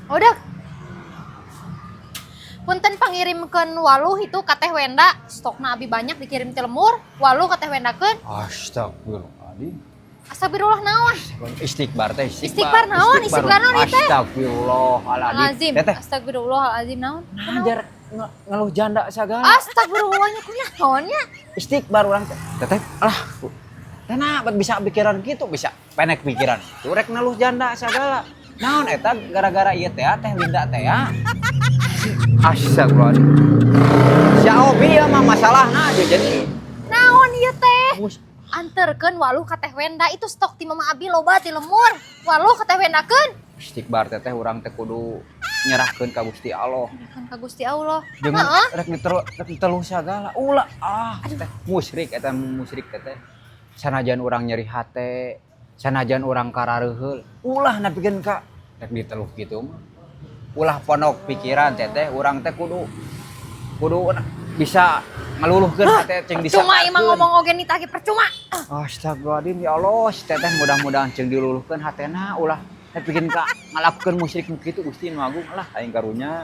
Udah. Punten, pangirimkeun waluh itu ka Teh Wenda. Stokna abi banyak, dikirim ti lembur. Waluh ka Teh Wendakeun. Astagfirullahaladzim. Astagfirullah naon? Istighfar teh, istighfar. Istighfar naon? Istighfar naon ieu teh? Astagfirullahaladzim. Azim. Teteh, Astagfirullahalazim naon? ngajar ngeluh janda sagala. Astagfirullah nya, kunaon nya? Istighfar urang teh. Teteh, alah. Nah, bet bisa pikiran gitu, bisa penek pikiran. Tuh rek ngeluh janda sagala. Naon eta gara-gara ieu teh, Teh Linda teh ya. Astagfirullahaladzim. Si Obi ya mah masalahna aja jadi Naon ieu teh? Mus Anterkeun waluh ka Teh Wenda, itu stok ti Mama Abi loba ti lembur. Waluh ka Teh Wendakeun. Istighfar, Teteh, urang teh kudu nyerahkeun ka Gusti Allah. Kan ka Gusti Allah. Jangan Heeh. rek diteluh sagala. Ulah ah, teh musyrik eta, musyrik, Teteh. Sanajan urang nyeri hate, sanajan urang karareuheul, ulah nepikeun ka rek diteluh kitu mah. Ulah pondok pikiran, Teteh, urang teh kudu kudu bisa ngaluluhkeun hate cing. Percuma imah ngomong oge nita ge percuma. Astagfirullahaladzim, ya Allah, si Teteh mudah-mudahan cing diluluhkeun hatena, ulah nepikeun ka ngalakukeun musyrik nu kitu. Gusti nu agung lah, aing karunya.